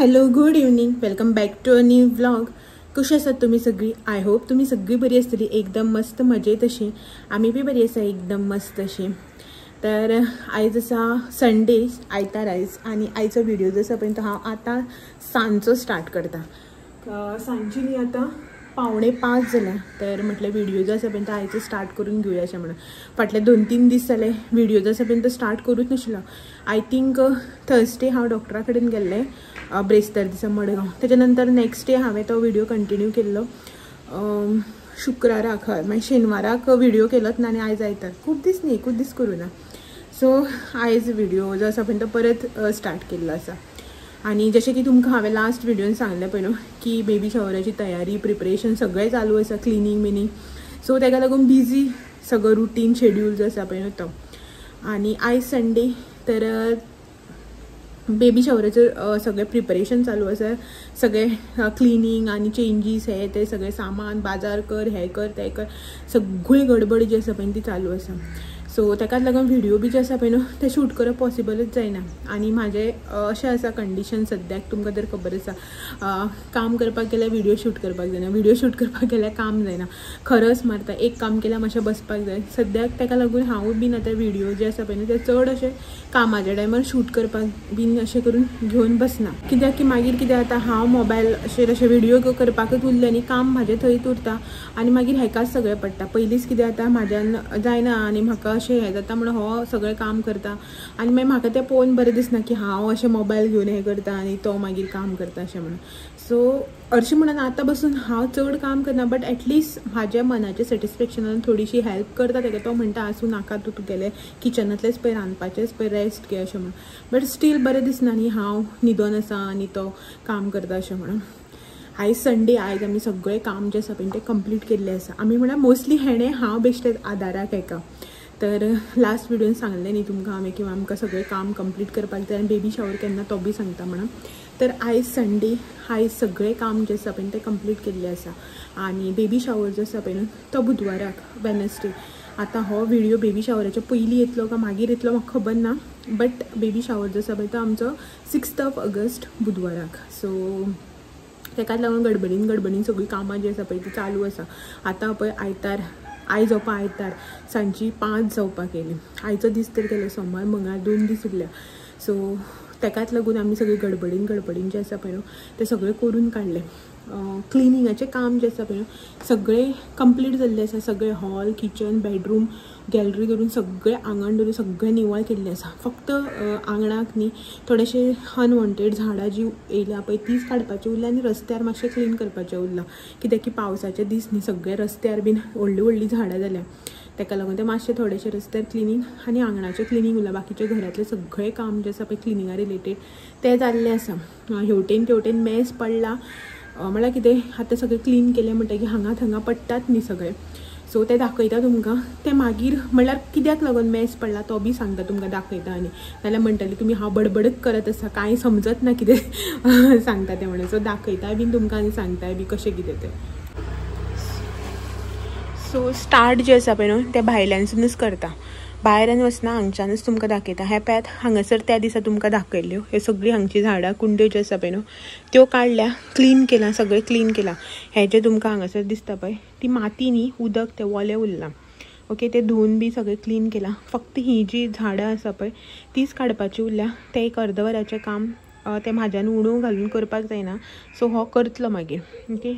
Hello, good evening, welcome back to a new vlog. कशी आसात तुमी सगळी? I hope तुमी सगळी बरी आसतली, एकदम मस्त मजेत अशी. आमी बी बरी आसा, एकदम मस्त अशी. तर आयज आसा संडे, आयतार आयज, आनी आयचो व्हिडिओ जो आसा पळय तो हांव आतां सांजचो स्टार्ट करता. सांजची न्ही, आतां 4:45 जाल्या. तर म्हटलें व्हिडिओ जो आसा पळय तो आयचो स्टार्ट करून घेवया अशें म्हणून. फाटले 2-3 दीस जाले व्हिडिओ जो आसा पळय तो स्टार्ट करूच नाशिल्लो. I think Thursday हांव डॉक्टरा कडेन गेल्लें, ब्रेस्तार दिसा मडगांव. तेच्या नंतर नेक्स्ट डे हांवें तो व्हिडिओ कंटिन्यू केल्लो शुक्राराक, हय, मागीर शेनवाराक व्हिडिओ केलोच ना आनी आयज आयतार, खूब दीस न्ही, एकूच दीस करूं ना. सो आयज व्हिडिओ जो आसा पळय तो परत स्टार्ट केल्लो आसा. आनी जशें की तुमकां हांवें लास्ट व्हिडियोन सांगलें पळय न्हू की बेबी शॉवराची तयारी, प्रिपरेशन सगळें चालू आसा, क्लिनींग बिनींग. सो तेका लागून बिजी सगळो रुटीन शेड्यूल जो आसा पळय न्हू तो. आनी आयज संडे, तर बेबी शॉवराचें सगळें प्रिपरेशन चालू आसा, सगळें क्लिनींग आनी चेंजीस, हे ते सगळें सामान बाजार कर, हें कर, तें कर, सगळी गडबड जी आसा पळय ती चालू आसा. सो तेकाच लागून व्हिडिओ बी जे आसा पळय न्हू ते शूट करप पॉसिबलच जायना. आनी म्हाजें अशें आसा कंडिशन सद्याक, तुमकां तर खबर आसा, काम करपाक गेल्यार व्हिडिओ शूट करपाक जायना, व्हिडिओ शूट करपाक गेल्यार काम जायना, खरस मारता, एक काम केल्यार मातशें बसपाक जाय. सद्याक तेका लागून हांवूय बीन आतां व्हिडिओ जे आसा पळय न्हू ते चड अशें कामाच्या टायमार शूट करपाक बीन अशें करून घेवन बसना. कित्याक की मागीर कितें जाता, हांव मोबायल अशें तशें व्हिडिओ करपाकूच उरलें आनी काम म्हाजें थंयच उरता आनी मागीर हेकाच सगळें पडटा. पयलींच कितें जाता, म्हाज्यान जायना आनी म्हाका अशें हें जाता म्हणून हो सगळें काम करता आनी मागीर म्हाका तें पळोवन बरें दिसना की हांव अशें मोबायल घेवन हें करता आनी तो मागीर काम करता अशें म्हणून. सो हरशीं म्हणून आतां बसून हांव चड काम करना, बट एटलिस्ट म्हाज्या मनाच्या सॅटिस्फॅक्शनान थोडीशी हेल्प करता तेका. तो म्हणटा आसूं नाका, तूं तुगेलें किचनांतलेंच पळय, रांदपाचेंच पळय, रेस्ट घे अशें म्हणून. बट स्टील बरें दिसना न्ही हांव न्हिदोन आसा आनी तो काम करता अशें म्हणून. आयज संडे, आयज आमी सगळें काम जें आसा पळय तें कंप्लीट केल्लें आसा. आमी म्हळ्यार मोस्टली हेणें, हांव बेश्टें आदाराक हेका. तर लास्ट व्हिडियोन सांगलें न्ही तुमकां हांवें की आमकां सगळें काम कंप्लीट करपाक जाय आनी बेबी शॉवर केन्ना तो बी सांगता म्हणून. तर आयज संडे, आयज सगळें काम जें आसा पळय तें कंप्लीट केल्लें आसा. आनी बेबी शॉवर जो आसा पळय न्हू तो बुधवाराक, वेनसडे. आतां हो व्हिडिओ बेबी शॉवराच्या पयलीं येतलो काय मागीर येतलो म्हाका खबर ना, बट बेबी शॉवर जो आसा पळय तो आमचो 6 ऑगस्ट बुधवाराक. सो तेकाच लागून गडबडीन गडबडीन सगळीं कामां जीं आसा पळय ती चालू आसा. आतां पळय आयतार, आयज जावपा आयतार सांजची 5 जावपाक येयली. आयचो दीस तर गेलो, सोमार मंगळार 2 दीस उरल्या. सो तेकाच लागून आमी सगळी गडबडीन गडबडीन जें आसा पळय न्हू तें सगळें करून काडलें. क्लिनिंगाचें काम जें आसा पळय न्हू सगळें कंप्लीट जाल्लें आसा. सगळें हॉल, किचन, बेडरूम, गॅलरी धरून सगळें आंगण धरून सगळें निवळ केल्लें आसा. फक्त आंगणाक न्ही थोडेशे अनवॉन्टेड झाडां जीं येयल्या पळय तीच काडपाची उरल्या आनी रस्त्यार मातशें क्लीन करपाचें उरलां. कित्याक की पावसाचे दीस न्ही, सगळे रस्त्यार बीन व्हडलीं व्हडलीं झाडां जाल्या, तेका लागून तें मातशें थोडेशें रस्त्यार क्लिनींग आनी आंगणाचें क्लिनींग उरलां. बाकीचें घरांतलें सगळें काम जें आसा पळय क्लिनिंगा रिलेटेड तें जाल्लें आसा. हेवटेन तेवटेन मेस पडला, म्हळ्यार कितें आतां सगळें क्लीन केलें म्हणटकीर हांगा थंगा पडटात न्ही सगळें. सो तें दाखयता तुमकां तें मागीर, म्हळ्यार कित्याक लागून मेस पडला तो बी सांगता तुमकां, दाखयता. आनी नाल्यार म्हणटलें तुमी हांव बडबडच करत आसा, कांय समजत ना कितें सांगता तें म्हणून. सो दाखयताय बीन तुमकां आनी सांगताय बी कशें कितें तें. सो स्टार्ट जें आसा पळय न्हू तें भायल्यानसूनच करता, भायर आनी वचना, हांगच्यानच तुमकां दाखयता. हें पळयात हांगासर त्या दिसा तुमकां दाखयल्ल्यो ह्यो सगळीं हांगचीं झाडां कुंड्यो ज्यो आसा पळय न्हू त्यो काडल्या, क्लीन केलां, सगळें क्लीन केलां. हें जें तुमकां हांगासर दिसता पळय ती माती न्ही, उदक तें ओलें उरलां, ओके, तें धुवन बी सगळें क्लीन केलां. फक्त ही जी झाडां आसा पळय तीच काडपाची उरल्या. तें एक अर्द वराचें काम, तें म्हाज्यान उणू घालून करपाक जायना, सो हो करतलो मागीर, ओके.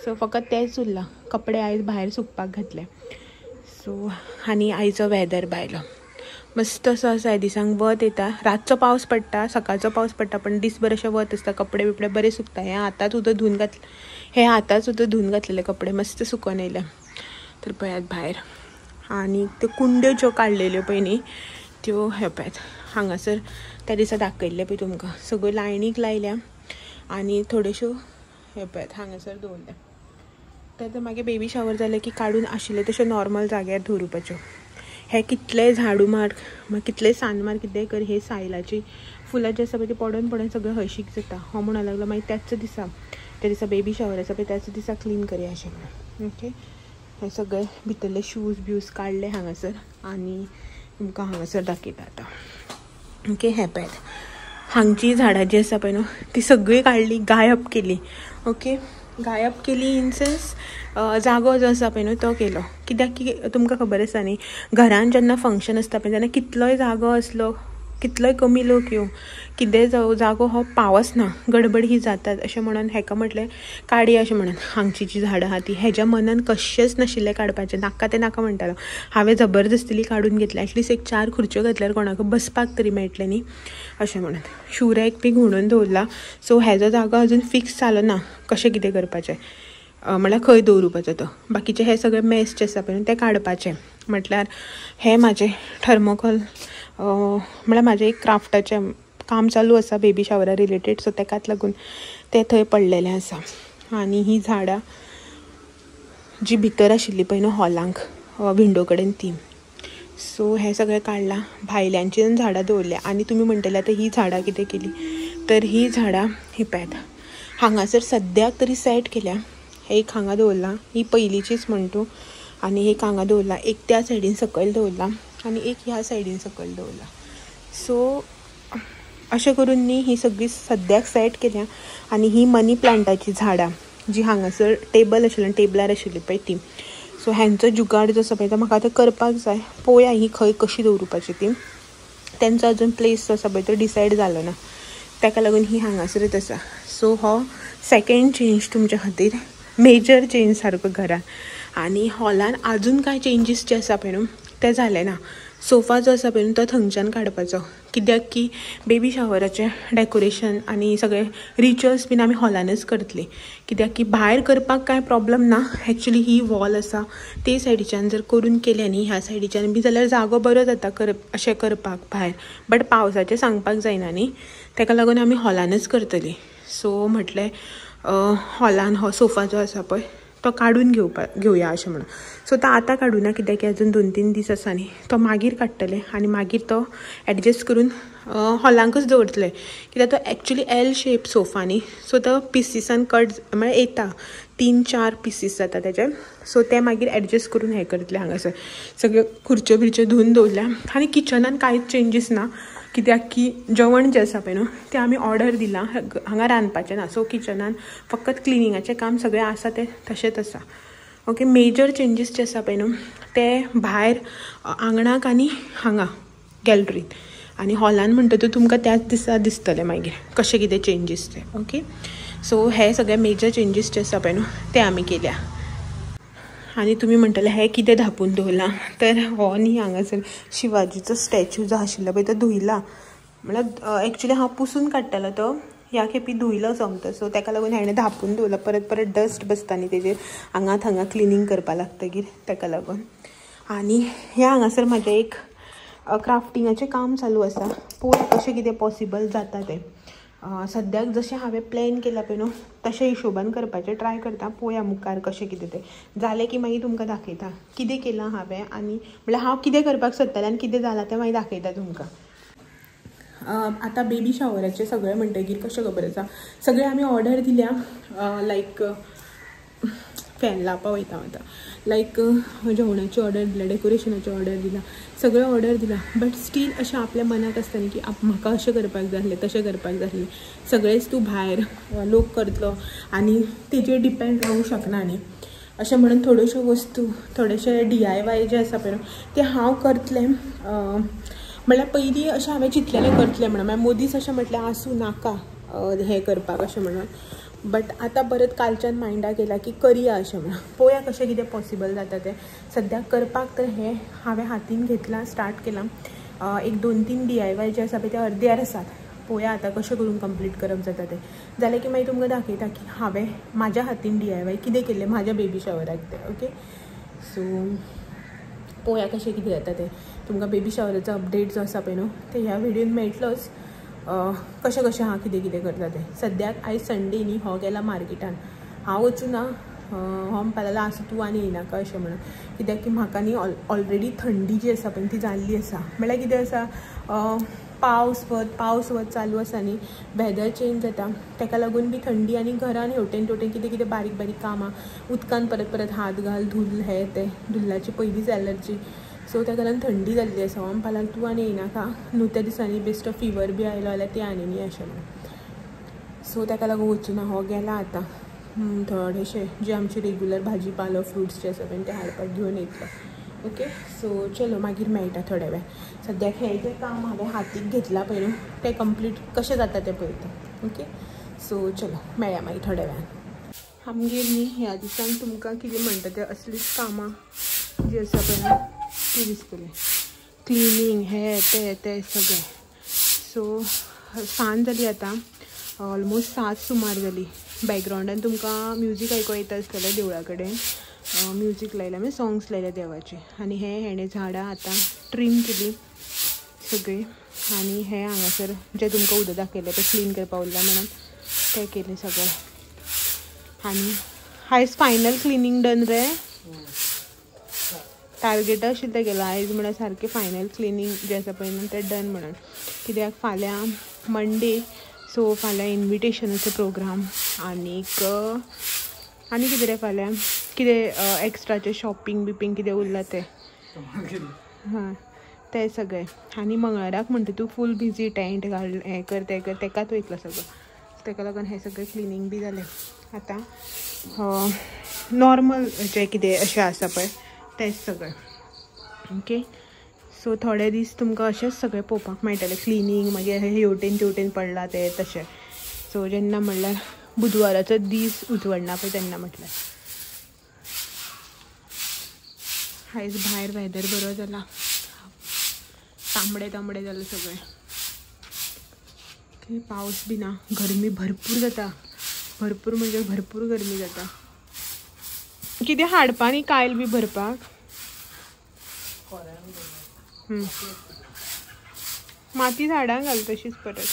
सो फकत तेंच उरलां. कपडे आयज भायर सुकपाक घातले. सो आनी आयचो वेदर भायलो मस्त असो आसा. ह्या दिसांक वत येता, रातचो पावस पडटा, सकाळचो पावस पडटा, पण दीसभर अशें वत आसता, कपडे बिपडे बरे सुकता. हें आतांच उदक धुवन घातलें, हें आतांच उदक धुवन घातलेले कपडे मस्त सुकोन येयले. तर पळयात भायर. आनी त्यो कुंड्यो ज्यो काडलेल्यो पळय न्ही त्यो हे पळयात हांगासर त्या दिसा दाखयल्ले पळय तुमकां, सगळ्यो लायनीक लायल्या आनी थोड्योश्यो हे पळयात हांगासर दवरल्या. तर ते मागीर बेबी शॉवर जालें की काडून आशिल्ले तशें नॉर्मल जाग्यार दवरुपाच्यो. हे कितलेय झाडू मार, कितलेय सान मार, कितेंय कर, हे सायलाची फुलां जी आसा पळय ती पडोन पडोन सगळें हळशीक जाता. हो म्हणून लागलो मागीर त्याच दिसा, त्या दिसा बेबी शॉवर आसा पळय त्याच दिसा क्लीन करया अशें म्हणून, ओके. हे सगळे भितरले शूज ब्यूज काडले हांगासर आनी तुमकां हांगासर दाखयता आतां, ओके. हे पळयात हांगची झाडां जी आसा पळय न्हू ती सगळी काडली, गायब केली. ओके, गायब केली इन सेन्स जागो जो आसा पळय न्हू तो केलो. कित्याक की तुमकां खबर आसा न्ही, घरान जेन्ना फंक्शन आसता पळय तेन्ना कितलोय जागो आसलो, कितलोय कमी लोक येवं, कितेंय जावं, जागो हो पावसना, गडबड ही जातात. अशें म्हणून हेका म्हटलें काडया अशें म्हणून. हांगची जी झाडां आहा ती हेज्या मनान कशेंच नाशिल्लें काडपाचें, नाका तें नाका म्हणटालो. हांवें जबरदस्तीली काडून घेतलें, एटलिस्ट एक 4 खुर्च्यो घातल्यार कोणाक बसपाक तरी मेळटलें न्ही अशें म्हणून. शू रॅक बी घुंवडून दवरला. सो हेजो जागो अजून फिक्स जालो ना कशें कितें करपाचें, म्हळ्यार खंय दवरुपाचो तो. बाकीचे हे सगळे मेस जे आसा पळय ते काडपाचे. म्हटल्यार हे म्हाजें थर्मोकॉल म्हळ्यार म्हाजें एक क्राफ्टाचें काम चालू आसा बेबी शावरा रिलेटेड, सो तेकाच लागून तें थंय पडलेलें आसा. आनी ही झाडां जी भितर आशिल्ली पळय न्हू हॉलांक विंडो कडेन ती, सो हें सगळें काडलां. भायल्यांची झाडां दवरल्या. आनी तुमी म्हणटले आतां ही झाडां कितें केली, तर ही झाडां ही पळयात हांगासर सद्याक तरी सेट केल्या. एक हांगा दवरला, ही पयलींचीच म्हण तूं, आनी एक हांगा दवरला, एक त्या सायडीन सकयल दवरला आनी एक ह्या सायडीन सकयल दवरला. सो अशें करून न्ही ही सगळी सद्याक सेट केल्या. आनी ही मनी प्लांटाची झाडां जी हांगासर टेबल आशिल्लें, टेबलार आशिल्ली पळय ती, सो हेंचो जुगाड जो आसा पळय तो म्हाका आतां करपाक जाय. पळोवया ही खंय कशी दवरुपाची ती, तेंचो अजून प्लेस जो आसा पळय तो डिसायड जालो ना, ताका लागून ही हांगासरच आसा. सो हो सेकेंड चेंज तुमच्या खातीर, मेजर चेंज सारको घरान. आनी हॉलान आजून कांय चेंजीस जे आसा पळय न्हू ते जाले ना. सोफा जो आसा पळय न्हू तो थंयच्यान काडपाचो, कित्याक की बेबी शावराचें डेकोरेशन आनी सगळे रिच्युअल्स बीन आमी हॉलानच करतली. कित्याक की भायर करपाक कांय प्रॉब्लम ना. एक्चुली ही वॉल आसा ते सायडीच्यान जर करून केलें न्ही ह्या सायडीच्यान बी जाल्यार जागो बरो जाता अशें करपाक भायर, बट पावसाचें सांगपाक जायना न्ही, ताका लागून आमी हॉलानच करतली. सो म्हटलें हॉलान हो सोफा जो आसा पळय तो काडून घेवया अशें म्हणून. सो तो आतां काडुना कित्याक की अजून 2-3 दीस आसा न्ही, तो मागीर काडटले आनी मागीर तो एडजस्ट करून हॉलांकच दवरतले. कित्याक तो एक्चुली एल शेप सोफा न्ही, सो तो पिसीसान कट म्हळ्यार येता, 3-4 पिसीस जाता तेजे. सो ते मागीर एडजस्ट करून हें करतले. हांगासर सगळ्यो खुर्च्यो बिर्च्यो धुवन दवरल्या. आनी किचनान कांयच चेंजीस ना, कित्याक की जेवण जें आसा पळय न्हू तें आमी ऑर्डर दिलां, हांगा रांदपाचें ना. सो किचनान फकत क्लिनिंगाचें काम सगळें आसा तें तशेंच आसा. ओके, मेजर चेंजीस जे आसा पळय न्हू ते भायर आंगणाक आनी हांगा गॅलरीन आनी हॉलान म्हणटकच तुमकां त्याच दिसा दिसतलें मागीर कशें कितें चेंजीस ते. ओके, सो हे सगळे मेजर चेंजीस जे आसा पळय न्हू ते आमी केल्या. आनी तुमी म्हणटले हें कितें धापून दवरलां, तर हो न्ही हांगासर शिवाजीचो स्टॅच्यू जो आशिल्लो पळय तो धुयला. म्हळ्यार एक्चुली हांव पुसून काडटालो तो, ह्या खेपी धुयलो सोमतो, सो ताका लागून हेणें धापून दवरला. परत परत डस्ट बसता न्ही तेजेर, हांगा थांगा क्लिनींग करपा लागतगीर, ताका लागून. आनी ह्या हांगासर म्हाजें एक क्राफ्टिंगाचें काम चालू आसा, पळोवया कशें कितें पॉसिबल जाता तें. सद्याक जशें हांवें प्लॅन केलां पळय न्हू तशें हिशोबान करपाचें ट्राय करता. पळोवया मुखार कशें कितें तें जालें की मागीर तुमकां दाखयता कितें केलां हांवें, आनी म्हळ्यार हांव कितें करपाक सोदतालें आनी कितें जालां तें मागीर दाखयता तुमकां. आतां बेबी शावराचें सगळें म्हणटगीर कशें खबर आसा, सगळें आमी ऑर्डर दिल्या. लायक फॅन लावपा वयता आतां, लायक जेवणाची ऑर्डर दिल्या, डेकोरेशनाची ऑर्डर दिला, सगळें ऑर्डर दिला. बट स्टील अशें आपल्या मनाक आसता न्ही की म्हाका अशें करपाक जाय आसलें, तशें करपाक जाय आसलें. सगळेंच तूं भायर लोक करतलो आनी तेजेर डिपेंड रावूंक शकना न्ही. अशें म्हणून थोड्योश्यो वस्तू, थोडेशे DIY जे आसा पळय ते हांव करतलें. म्हळ्यार पयलीं अशें हांवें चिंतलेलें करतलें म्हणून, मागीर मदींच अशें म्हटलें आसूं नाका हें करपाक अशें म्हणून. बट आतां परत कालच्यान मायंडाक येयला की करया अशें म्हणून, पळोवया कशें कितें पॉसिबल जाता तें. सद्याक करपाक तर हें हांवें हातीन घेतलां, स्टार्ट केलां. एक 2-3 DIY जे आसा पळय ते अर्द्यार आसात, पळोवया आतां कशें करून कंप्लीट करप जाता तें. जालें की मागीर तुमकां दाखयता की हांवें म्हाज्या हातीन DIY कितें केल्लें म्हाज्या बेबी शावराक तें. ओके, सो पळोवया कशें कितें जाता तें. तुमकां बेबी शावराचो अपडेट जो आसा पळय न्हू ते ह्या व्हिडियोन मेळटलोच, कशें कशें हांव कितें कितें करता तें. सद्याक आयज संडे न्ही, हो गेला मार्केटान, हांव वचूं ना, हो म्हणपाक लागला आसूं तूं आनी येयनाका अशें म्हणून. कित्याक की म्हाका न्ही ऑलरेडी थंडी जी आसा पळय ती जाल्ली आसा. म्हळ्यार कितें आसा, पावस वत चालू आसा न्ही, वेदर चेंज जाता, ताका लागून बी थंडी. आनी घरान हेवटेन तेवटेन कितें कितें बारीक बारीक कामां, उदकान परत परत हात घाल, धुल्ल हे ते, धुल्लाची पयलींच एलर्जी, सो ताका लागून थंडी जाल्ली आसा. हो म्हणपा लागलो तूं आनी येयनाका न्हू, त्या दिसांनी बेश्टो फिवर बी आयलो जाल्यार तें आनी न्ही अशें म्हणून. सो ताका लागून वचूना. हो गेला आतां थोडेशे जे आमचे रेगुलर भाजी पालो फ्रुट्स जे आसा पळय ते हाडपाक घेवन येतलो. ओके सो चलो मागीर मेळटा थोड्या वेळ. सद्याक हें जें काम हांवें हातीक घेतलां पळय न्हू तें कंप्लीट कशें जाता तें पळयता. ओके सो चलो मेळया मागीर थोड्या वेळान. आमगेर न्ही ह्या दिसान तुमकां कितें म्हणटा तें असलीच कामां जी आसा पळय न्हू ती दिसतली, क्लिनींग हें तें तें सगळें. सो सांज जाली आतां, ऑलमोस्ट 7 सुमार जाली. बॅकग्रावंडान तुमकां म्युजीक आयकूंक येता आसतलें, देवळा कडेन म्युजीक लायलां, म्हणजे सोंग्स लायल्या देवाचे. आनी हे हेणें झाडां आतां ट्रीम केली सगळीं. आनी हे हांगासर जें तुमकां उदक दाखयलें तें क्लीन करपा उरलां म्हणून तें केलें सगळें. आनी आयज फायनल क्लिनींग डन रे, टार्गेट आशिल्लें तें गेलो आयज म्हळ्यार सारकें फायनल क्लिनींग जें आसा पळय न्हू तें डन म्हणून. कित्याक फाल्यां मंडे, सो फाल्यां इन्विटेशनाचो प्रोग्राम आनीक आनी कितें रे फाल्यां कितें एक्स्ट्राचें शॉपिंग बिपिंग कितें उरलां तें, हां तें सगळें. आनी मंगळाराक म्हणटा तूं फूल बिजी, टेंट घाल हें कर तें कर, तेकाच वयतलो सगळो. तेका लागून हें सगळें क्लिनींग बी जालें. आतां नॉर्मल जें कितें अशें आसा पळय तेंच सगळें. ओके सो थोडे दीस तुमकां अशेंच सगळें पळोवपाक मेळटलें, क्लिनींग मागीर हेवटेन तेवटेन पडलां तें तशें. सो जेन्ना म्हणल्यार बुधवाराचो दीस उजवडना पळय तेन्ना म्हटल्यार. आयज भायर वेदर बरो जाला, तांबडे तांबडे जालें सगळें. पावस बी ना, गरमी भरपूर जाता, भरपूर म्हणजे भरपूर गरमी जाता. कितें हाडपा न्ही कायल बी भरपाक, माती झाडां घाल तशीच परत.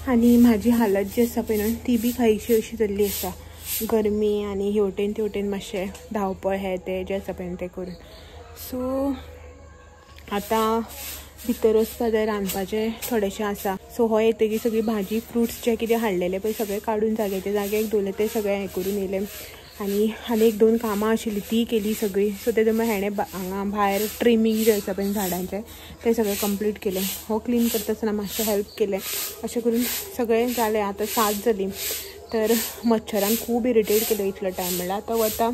आनी म्हाजी हालत जी आसा पळय न्हू ती बी कांयशी अशी जाल्ली आसा, गरमी आनी हेवटेन तेवटेन मातशें धांवपळ हें तें जें आसा पळय तें करून. सो आतां भितर वचपा जाय, रांदपाचें थोडेशें आसा. सो हो येतकीर सगळी भाजी फ्रुट्स जे कितें हाडलेले पळय सगळें काडून जाग्याच्या जाग्याक दवरलें, तें सगळें हें करून येयलें. आनी आनी एक दोन कामां आशिल्लीं ती केली सगळीं. सो तेजे मागीर हेणें हांगा भायर ट्रिमींग जें आसा पळय झाडांचें तें सगळें कंप्लीट केलें. हो क्लीन करता आसतना मातशें हेल्प केलें, अशें करून सगळें जालें. आतां 7 जालीं तर मच्छरान खूब इरिटेट केलो इतलो टायम. म्हणल्यार आतां वता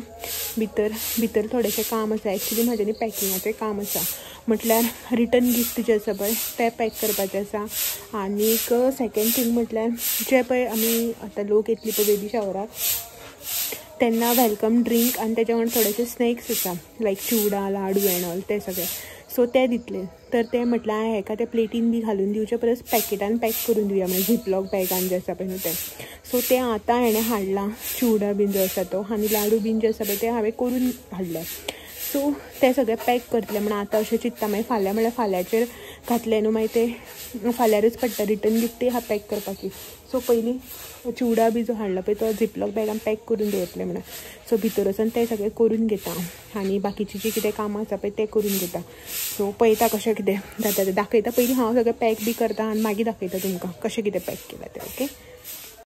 भितर, भितर थोडेशें काम आसा. एक्चुली म्हाजें न्ही पॅकिंगाचें काम आसा, म्हटल्यार रिटर्न गिफ्ट जें आसा पळय तें पॅक करपाचें आसा. आनीक सेकेंड थींग म्हटल्यार जे पळय आमी आतां लोक येतली पळय बेबी शावराक तेन्ना welcome drink आनी तेज्या वांगडा थोडेशे स्नॅक्स आसा लायक चिवडा लाडू एंड ऑल तें सगळें. सो तें दितलें. तर तें म्हटल्यार हेका ते प्लेटीन बी घालून दिवचे परस पॅकेटान पॅक करून दिवया, म्हणजे झिपलॉक बॅगान जें आसा पळय न्हू तें. सो तें आतां हेणें हाडलां, चिवडा बीन जो आसा तो आनी लाडू बीन जे आसा पळय ते हांवें करून हाडले. सो तें सगळें पॅक करतलें म्हणून आतां अशें चिंत्ता. मागीर फाल्यां म्हणल्यार फाल्यांचेर घातलें न्हू मागीर तें फाल्यांरूच पडटा रिटर्न गिफ्टूय आहा पॅक करपाची. सो पयलीं चिवडा बी जो हाडला पळय तो झिपलॉक बॅगान पॅक करून दवरतलें म्हणून. सो भितर वचून तें सगळें करून घेता आनी बाकीची जी कितें कामां आसा पळय तें करून घेता. सो पळयता कशें कितें जाता तें दाखयता. पयलीं हांव सगळें पॅक बी करता आनी मागीर दाखयता तुमकां कशें कितें पॅक केलां तें. ओके.